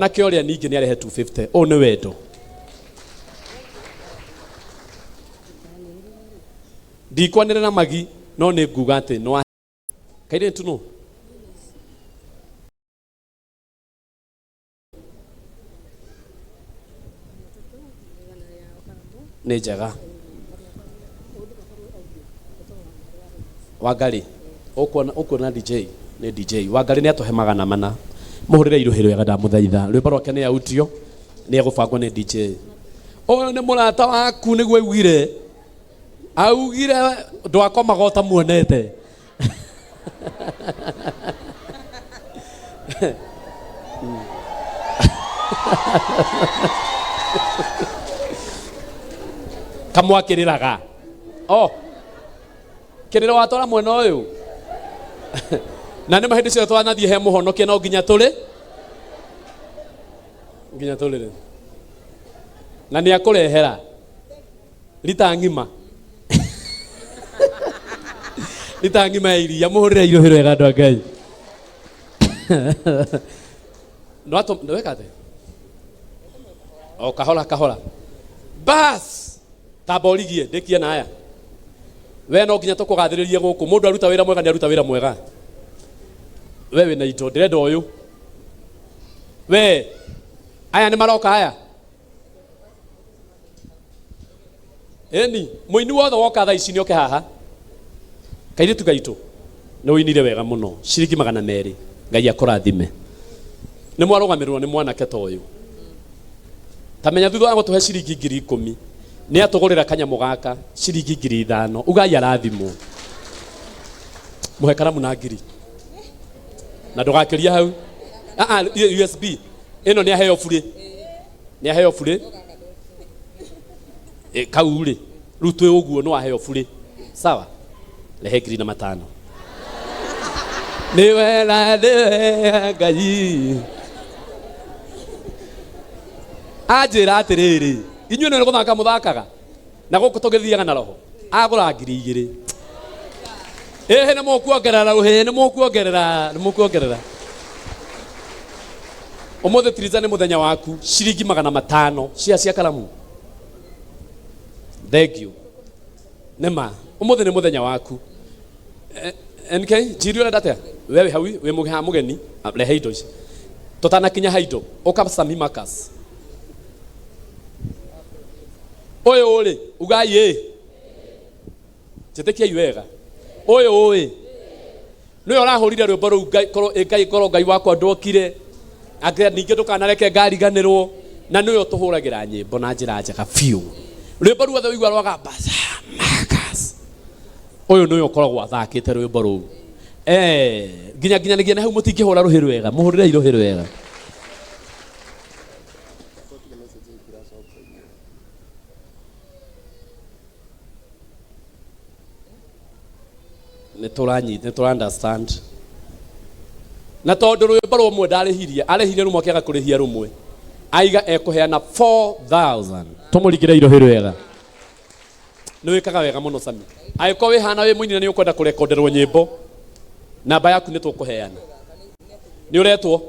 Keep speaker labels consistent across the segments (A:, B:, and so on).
A: Mwanake ũrĩa ningĩ nĩ arehe 250. Ũũ nĩ wendo. Ndikwanĩrĩra magi no nĩ nguga atĩ nĩ wa kairĩtu nũ nĩ njega. Wangarĩ ũkuona ũkuona DJ nĩ DJ Wangarĩ nĩ atũhe 400. Mũhũrĩre irũhĩ rwega ndamũthaitha. Rwĩmbo rwake nĩ autio nĩ egũbangwo nĩ DJ. Ũyũ nĩ mũrata waku nĩguo augire. Augire ndwakomaga ũtamuonete. Kamwakĩrĩraga. Oh. Kĩrĩro watwara mwena ũyũ. Na nĩ ma hĩndĩ ciothe twanathiĩ he mũhonokia no nginya tũrĩ nginya tũrĩre. Na nĩ akũrehera rita ng'ima. Rita ng'ima ya iria mũhũrĩre irũhĩ rwega andũ a Ngai. Nĩweka atĩa? O kahora kahora. Bas! Tamba ũrigie ndĩkie na aya. We no nginya tũkũgathĩrĩrie gũkũ. Mũndũ aruta wĩra mwega nĩ aruta wĩra mwega. We wĩna indo ndĩrenda ũyũ. We aya nĩ maroka aya. Ĩni mũini wothe woka thaa ici nĩ oke haha. Kairĩtu gaitũ nĩ ũinire wega mũno. Ciringi 200. Ngai akũrathime. Nĩ mwarũgamĩrĩrwo nĩ mwanake ta ũyũ. Ta menya thutha wa gũtũhe ciringi 10,000 nĩ atũgũrĩra kanyamũ gaka ciringi 5,000. Ugai arathimwo. Mũhe karamu na ngiri. Na ndũgakĩrie hau. Ah, ah, USB. Ĩno nĩ aheo burĩ. Nĩ aheo burĩ. E, kau rĩ rĩu twĩ ũguo nĩ waheo burĩ. Sawa. Rehe 5,000. Nĩ wega, nĩ wega Ngai. Anjĩra atĩrĩrĩ, inyuĩ nĩ gũthaka mũthakaga na gũkũ tũgĩthiaga na roho. Agũra 2,000. Ĩhĩ nĩ mũkuongerera rũhĩ, nĩ mũkuongerera, nĩ mũkuongerera. Ũmũthĩ Tiriza nĩ mũthenya waku, ciringi 500 cia karamu. Thank you. Nĩ ma, ũmũthĩ nĩ mũthenya waku. NK, njiri ũrenda atĩa? We wĩ hau, wĩ haha mũgeni, rehe indo ici. Tũtanakinya ha indo, ũka Sami Marcus. Ũyũ rĩ, ugai ĩ. Njĩtĩkiai wega. Ũyũ ĩ. Nĩwe ũrahũrire rwĩmbo rũu Ngai, korwo, ĩ Ngai, korwo Ngai wakwa ndwokire. Anga ningĩ ndũkanareke ngariganĩrwo. Na nĩwe ũtũhũragĩra nyĩmbo na njĩra njega biũ. Rwĩmbo ruothe ũigua rwaga Marcus. Ũyũ nĩwe ũkoragwo athakĩte rwĩmbo rũu. Nginya nginyanagia na hau mũtingĩhũra rũhĩ rwega. Mũhũrĩrei rũhĩ rwega. Nĩ tũranyita, nĩ tũra understand. Na tondũ rwĩmbo rũmwe ndarĩhirie, arĩhirie rũmwe akĩaga kũrĩhia rũmwe. Aiga ekũheana 4000. Tũmũringĩre irũhĩ rwega. Nĩ wĩkaga wega mũno Sami. Angĩkorwo wĩ hana wĩ mũini na nĩ ũkwenda kũrekonderwo nyĩmbo, namba yaku nĩ tũkũheana. Nĩ ũretwo?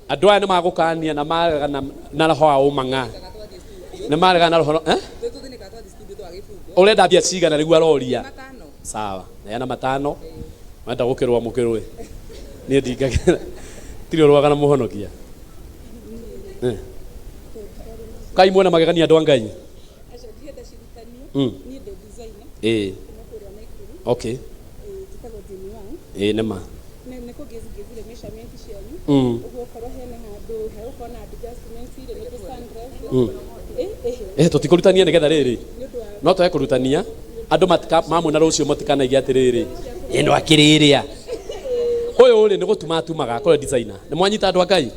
A: Andũ aya nĩ magũkania na maregana na roho wa ũmang'a. Nĩ maregana na roho, eh? Ũrenda mbia cigana nĩguo aroria? Sawa, neana 5. Wenda gũkĩrũa mũkĩrũe. Niĩ ndingagĩra. Tirĩ ũrũaga na mũhonokia. Kai muona magegania andũ a Ngai.
B: Aca ndienda cirutanio. Niĩ ndĩ designer. Kuma kũrĩa Naikuru. Njĩtagwo Jane Wang.
A: Nĩ ma.
B: Nĩ kũngĩzingĩzire measurement cianyu. Ũguo okorwo hena handũ hegũkorwo na adjustment rĩ, nĩ sundress.
A: Tũtikũrutania nĩgetha rĩrĩ. No twage kũrutania. Andũ mamuona rũciũ matikanaige atĩrĩrĩ, ĩno akĩrĩ ĩrĩa. Ũyũ rĩ nĩ gũtuma atumaga akorwo designer. Nĩ mwanyita andũ a Ngai?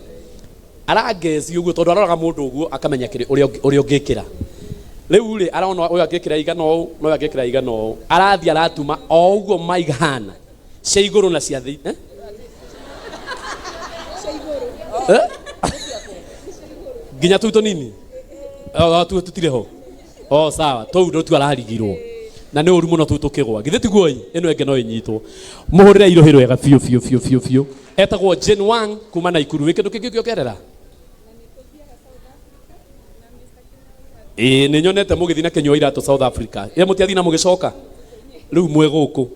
A: Arangeci ũguo tondũ aroraga mũndũ ũguo akamenya kĩrĩ ũrĩa ũngĩkĩra. Rĩu rĩ arona ũyũ angĩkĩra igana ũũ na ũyũ angĩkĩra igana ũũ. Arathiĩ aratuma o ũguo maigana cia igũrũ na cia thĩ. Nginya tũu tũnini? O, tũu tũtirĩ ho. O, sawa, tũu nĩtuo ararigirwo. Na nĩ ũru mũno tu tũkĩgwa. Githĩ tiguo ĩ? Ĩno ĩngĩ no ĩnyitwo. Mũhũrĩre irohĩ rwega biũ biũ biũ biũ biũ. Etagwo Jane Wang kuma Naikuru. Wĩ kĩndũ kĩngĩ ũngĩongerera? Ĩĩ nĩ nyonete mũgĩthiĩ na kĩnyua iratũ South Africa. Ĩ mũtiathiĩ na mũgĩcoka? Rĩu mwĩ gũkũ.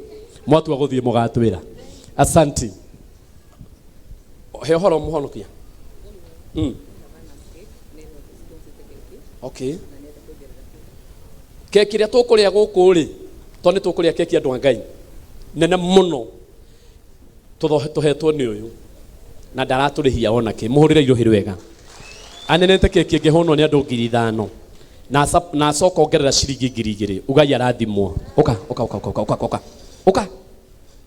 A: Mwatua gũthiĩ mũgatwĩra. Asanti. He ũhoro mũhonokia. Okay. Keki ĩrĩa tũkũrĩa gũkũ rĩ, tondũ nĩ tũkũrĩa keki andũ a Ngai nene mũno tũhetwo nĩ ũyũ na ndaratũrĩhia ona kĩ. Mũhũrĩre irũhĩ rwega. Anenete keki ĩngĩhũnwo nĩ andũ 5,000 na na acoka ongerera ciringi 2,000. Ugai arathimwo. Ũka ũka ũka ũka ũka ũka ũka.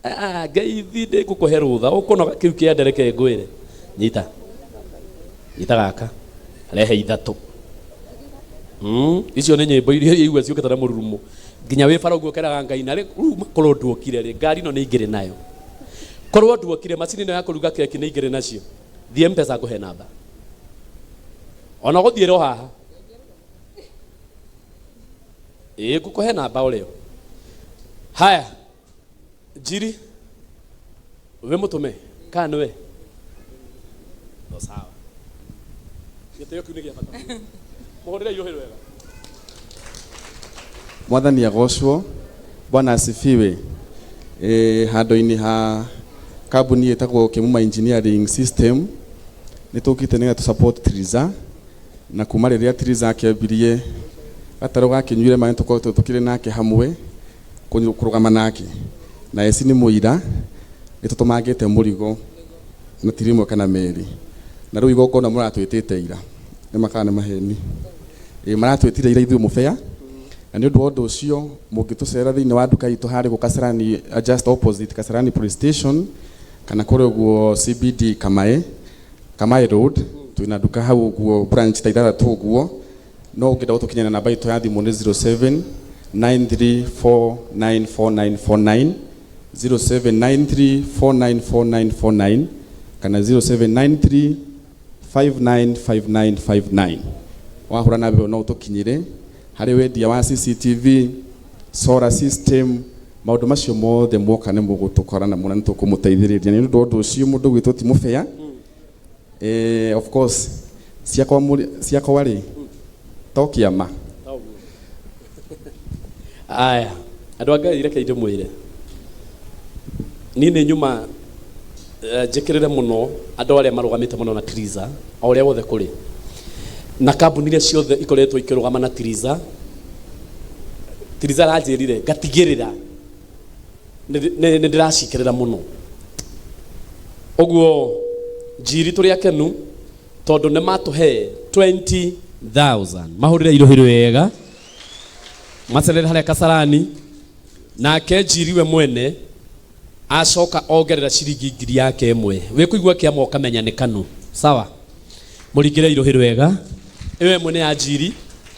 A: Ah, ngeithi ndĩngũkũhe rũtha ũkũnoga kĩu kĩande reke ngwĩre. Nyita. Nyita gaka. Rehe ithatũ. Icio nĩ nyĩmbo iria igua ciũkĩte na mũrurumo. Nginya wĩ bara ũguo ũkeraga Ngai na rĩu korwo nduokire rĩ, ngari ĩno nĩ ingĩrĩ nayo. Korwo nduokire macini ĩno ya kũruga keki nĩ ingĩrĩ nacio. Thiĩ M-Pesa ngũhe namba. Ona ũgũthiĩra o haha. Ĩĩ ngũkũhe namba o rĩo. Haya. Njiri. Wĩ mũtũme kana nĩwe? No sawa. Gĩtĩo kĩu nĩ gĩa bata mũno. Mũhũrĩre irũhĩ rwega.
C: Mwathani agocwo. Bwana asifiwe. E, handũ-inĩ ha kambuni ĩtagwo Kĩmuma Engineering System nĩ tũkĩte nĩgetha tũ support Triza na kuma rĩrĩa Triza akĩambirie gatarũ gakĩnyuire maĩ tũkoretwo tũkĩrĩ nake hamwe kũrũgama nake na eci nĩ mũira nĩ tũtũmangĩte mũrigo na ti rĩmwe kana merĩ na rĩu igongona mũratwĩtĩte ira nĩ makana nĩ maheni ĩ maratwĩtire ira ithuĩ mũbea na nĩ ũndũ wa ũndũ ũcio mũngĩtũcerera thĩinĩ wa nduka itũ harĩ gũ Kasarani, just opposite Kasarani police station kana kũrĩa ũguo CBD Kamae Kamae Road twĩna nduka hau ũguo branch ta ithathatũ ũguo no ũngĩenda gũtũkinyĩra namba itũ ya thimũ nĩ 0793494949 0793494949 kana 0793595959 wahũra namba ĩyo no ũtũkinyĩre harĩ wendia wa CCTV solar system maũndũ macio mothe mwoka nĩ mũgũtũkora na mũna nĩ tũkũmũteithĩrĩria nĩ ũndũ wa ũndũ ũcio mũndũ gwĩtwo ti mũbĩa. Of course ciakwa ciakwa rĩ to kĩama.
A: Aya andũ a Ngai reke ndĩmwĩre niĩ nĩ nyuma njĩkĩrĩre mũno andũ arĩa marũgamĩte mũno na Triza o ũrĩa wothe kũrĩ na kambuni iria ciothe ikoretwo ikĩrũgama na Triza. Triza aranjĩrire ngatigĩrĩra nĩ ndĩracikĩrĩra mũno ũguo njiri tũrĩ akenu tondũ nĩ matũhe 20,000 mahũrĩre irũhĩ wega macerere harĩa Kasarani nake njiri we mwene acoka ongerera ciringi 1,000 yake ĩmwe wĩkũigua kĩama ũkamenya nĩ kanu sawa mũringĩre irũhĩ rwega ĩyo ĩmwe nĩ ya njiri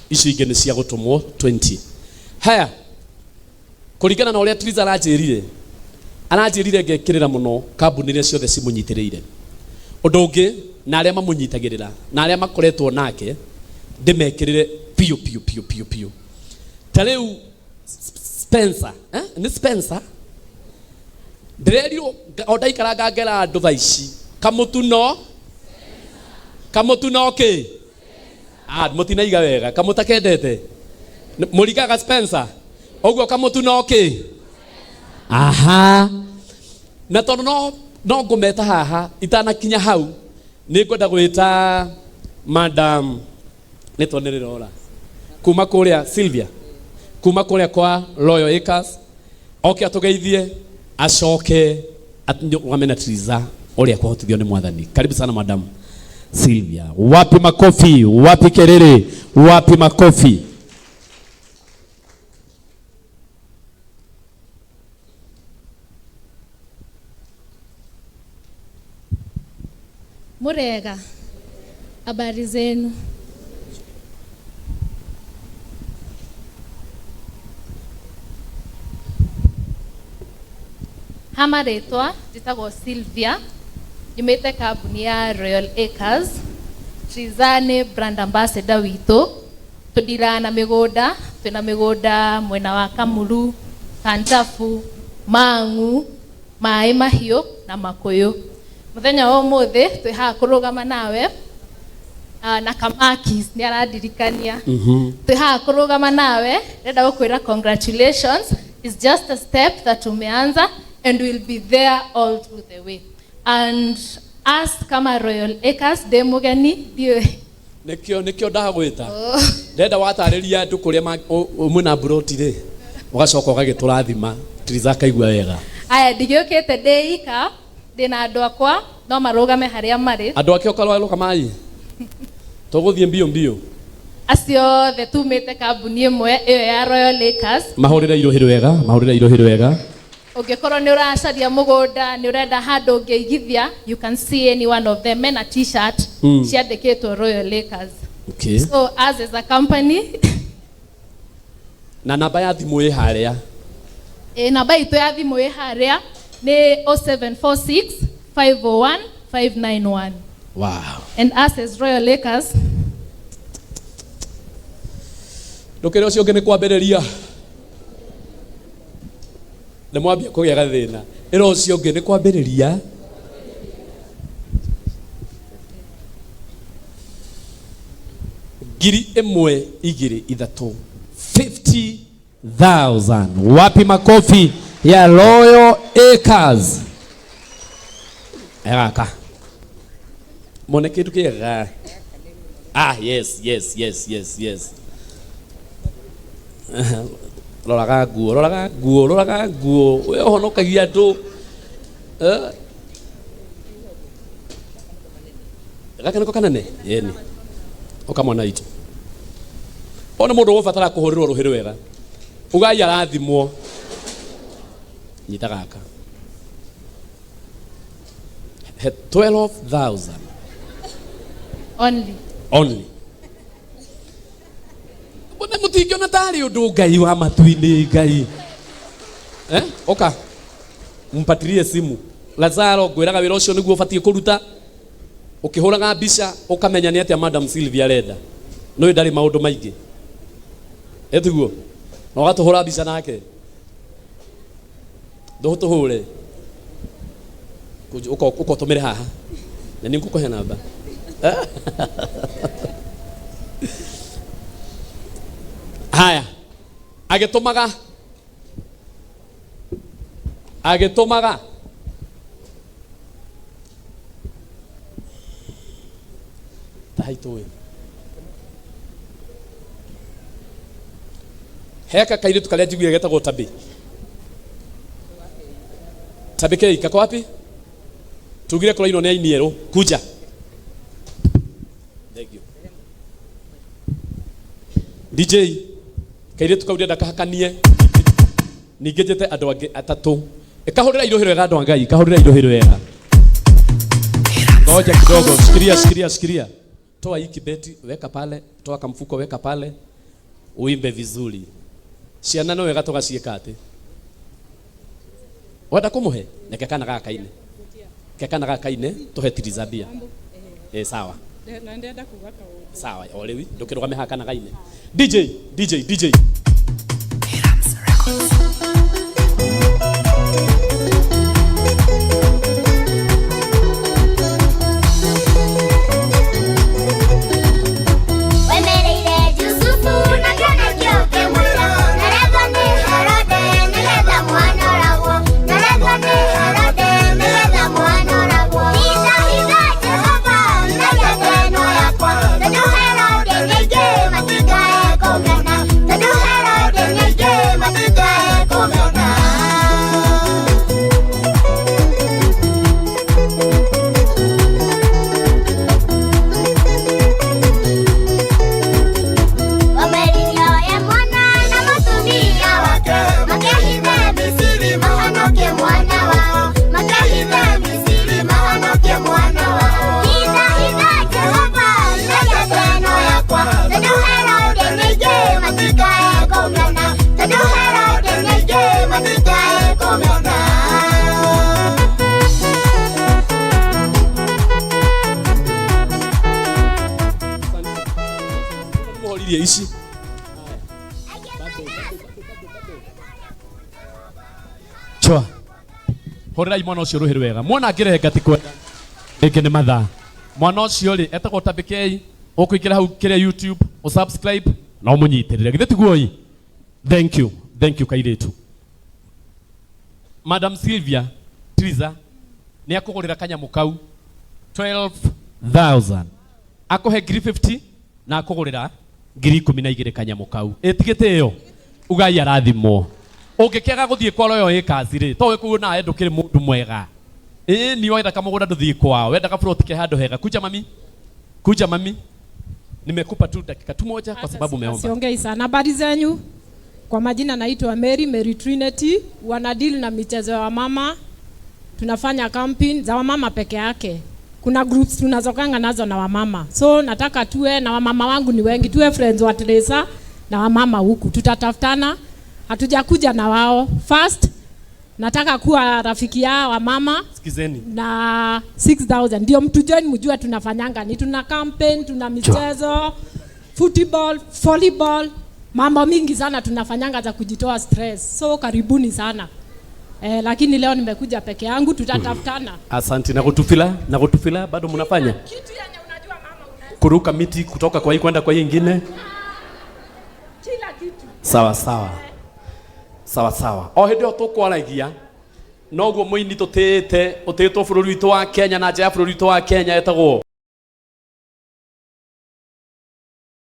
A: icio ingĩ nĩ cia gũtũmwo 20 haya kũringana na ũrĩa Triza aranjĩrire aranjĩrire ngekĩrĩra mũno kambuni iria ciothe cimũnyitĩrĩire ũndũ ũngĩ na arĩa mamũnyitagĩrĩra na arĩa makoretwo nake ndĩmekĩrĩre piũ piũ piũ piũ piũ ta rĩu Spencer nĩ Spencer ndĩrerirwo o ndaikaranga ngera andũ thaa ici kamũtu no kĩ mũtinaiga wega kamũtakendete mũringaga Spencer ũguo kamũtu no kĩ aha na tondũ no ngũmeta haha itanakinya hau nĩ ngwenda gwĩta madam nĩtwa nĩ rĩrora kuma kũrĩa Sylvia kuma kũrĩa kwa Royal Acres oke atũgeithie acoke atũgame na Triza ũrĩa kwahotithio nĩ mwathani. Karibu sana madam Sylvia. Wapi makofi? Wapi kelele? Wapi makofi?
D: Murega, habari zenu? Hama rĩtwa njĩtagwo Sylvia, nyumĩte kambuni ya Royal Acres. Triza nĩ brand ambassador witũ. Tũndiraga na mĩgũnda, Twĩna mĩgũnda mwena wa Kamuru, Kantafu, Mang'u, Maĩ Mahiũ na Makũyũ. Mũthenya wa ũmũthĩ twĩ haha kũrũgama nawe na Kamakis nĩ arandirikania. Twĩ haha kũrũgama nawe, ndĩrenda gũkwĩra congratulations. It's just a step that umeanza and we'll be there all through the way. And us kama Royal Acres ndĩ mũgeni ndiũĩ.
A: Nĩkĩo nĩkĩo ndagwĩta. Ndenda watarĩria andũ kũrĩa mwĩna mburoti rĩ, ũgacoka ũgagĩtũrathima Triza akaigua wega.
D: Aya, ndigĩũkĩte ndĩ ika, ndĩna andũ akwa no marũgame harĩa marĩ.
A: Andũ ake ũkarũa rũgamai. Tũgũthiĩ mbio mbio.
D: Acio othe tumĩte kambuni ĩmwe ĩyo ya Royal Acres.
A: Mahũrĩre irũhĩ rwega, mahũrĩre irũhĩ rwega.
D: Ũngĩkorwo nĩ ũracaria mũgũnda, nĩ ũrenda handũ ũngĩigithia, you can see any one of them mena t-shirt ciandĩkĩtwo Royal Acres.
A: Okay.
D: So us as a company,
A: Na namba ya thimũ ĩ harĩa.
D: Ĩ namba itũ ya thimũ ĩ harĩa nĩ 0746 501 591.
A: Wow.
D: And us as Royal Acres,
A: Ndũkĩre ũcio ũngĩ nĩ kwambĩrĩria. Nĩ mwambia kũgĩa gathĩna. Ĩra ũcio ũngĩ nĩ kwambĩrĩria. Ngiri ĩmwe igĩrĩ ithatũ. 50,000. Wapi makofi ya Royal Acres? Gaka. Mone kĩndũ kĩega. Ah, yes, yes, yes, yes, yes. Roraga nguo, roraga nguo, roraga nguo. We ũhonokagia andũ. Eh? Gaka nĩko kanene? Yeni. Ũka mwana witũ. Ona mũndũ ũgũbatara kũhũrĩrwo rũhĩ rwega. Ugai arathimwo. Nyita gaka. He 12,000.
D: Only.
A: Only. Mbona mũtingĩona tarĩ ũndũ Ngai wa matu-inĩ Ngai. Eh? Oka. Mpatirie simu. Lazaro ngwĩraga wĩra ũcio nĩguo ũbatiĩ kũruta. Ũkĩhũraga mbica ũkamenya nĩ atĩa Madam Sylvia arenda. Nĩ ndarĩ maũndũ maingĩ. Ĩtiguo. Na ũgatũhũra mbica nake. Ndũtũhũre. Ũkotũmĩre haha. Na nĩ ngũkũhe namba. Haya. Agĩtũmaga. Agĩtũmaga. Taitũ. Heka kairĩtu karĩa njiguire getagwo Tabi. Tabi kei kako wapi? Tugire kũrainwo nĩ aini erũ. Kuja. Thank you. DJ kairĩtu kau ndĩrenda kahakanie. Ningĩ njĩte andũ angĩ atatũ. Ĩkahũrĩra irũhĩ rwega andũ a Ngai, kahũrĩra irũhĩ rwega. Ngoja kidogo, shikilia, shikilia, shikilia. Toa hii kibeti, weka pale, toa kamfuko, weka pale. Uimbe vizuri. Ciana no wega tũgaciĩka atĩ. Wenda kũmũhe? Reke kana gaka kaine. Reke kana gaka kaine, tũhe Trizabia. Eh, sawa.
B: Na ndĩrenda kuga kaũndũ.
A: Sawa, o rĩu ndũkĩrũgame haha kana kaine. DJ, DJ, DJ. Ici. Chwa. Hũrĩrai mwana ũcio rũhĩ rwega. Mwana angĩrenga ti kwenda. Rĩngĩ nĩ mathaa. Mwana ũcio rĩ etagwo Tabikei. Ũkũingĩra hau kĩrĩa YouTube, ũsubscribe na ũmũnyitĩrĩre. Githĩ tiguo ĩ? Thank you. Thank you kairĩtu. Madam Sylvia Triza nĩ akũgũrĩra kanyamũ kau 12,000. Akũhe ngiri 50 na akũgũrĩra 12,000 kanyamũ kau. Ĩtigĩte ĩyo ugai arathimwo. Ũngĩkĩaga gũthiĩ kwa Royal Acres rĩ, to kũu nawe ndũkĩrĩ mũndũ mwega. Ĩĩ ni wenda kamũgũnda ndũthiĩ kwao, wenda gaburoti ke handũ hega. Kuja mami, kuja mami. Nimekupa tu dakika tu moja kwa sababu umeomba.
E: Siongei sana. Habari zenyu? Kwa majina naitwa Mary, Mary Trinity. Wanadeal na michezo ya wamama. Tunafanya campaign za wamama peke yake. Kuna groups tunazokanga nazo na wamama. So nataka tuwe na wamama wangu ni wengi, tuwe friends wa Teresa na wamama huku. Tutatafutana. Hatujakuja na wao. First nataka kuwa rafiki yao wamama.
A: Sikizeni.
E: Na 6000 ndio mtu join mjue tunafanyanga ni tuna campaign, tuna michezo, football, volleyball, mambo mingi sana tunafanyanga za kujitoa stress. So karibuni sana. Lakini leo nimekuja peke yangu, tutatafutana.
A: Asante. Na kutufila, na kutufila bado mnafanya?
E: Kitu yenye unajua mama unaweza.
A: Kuruka miti kutoka kwa hii kwenda kwa hii ingine.
E: Kila kitu.
A: Sawa sawa. Sawa sawa. O hĩndĩ ĩyo tũkwaragia noguo mũini tũtĩĩte ũtĩĩtwo bũrũri witũ wa Kenya na nja ya bũrũri witũ wa Kenya etagwo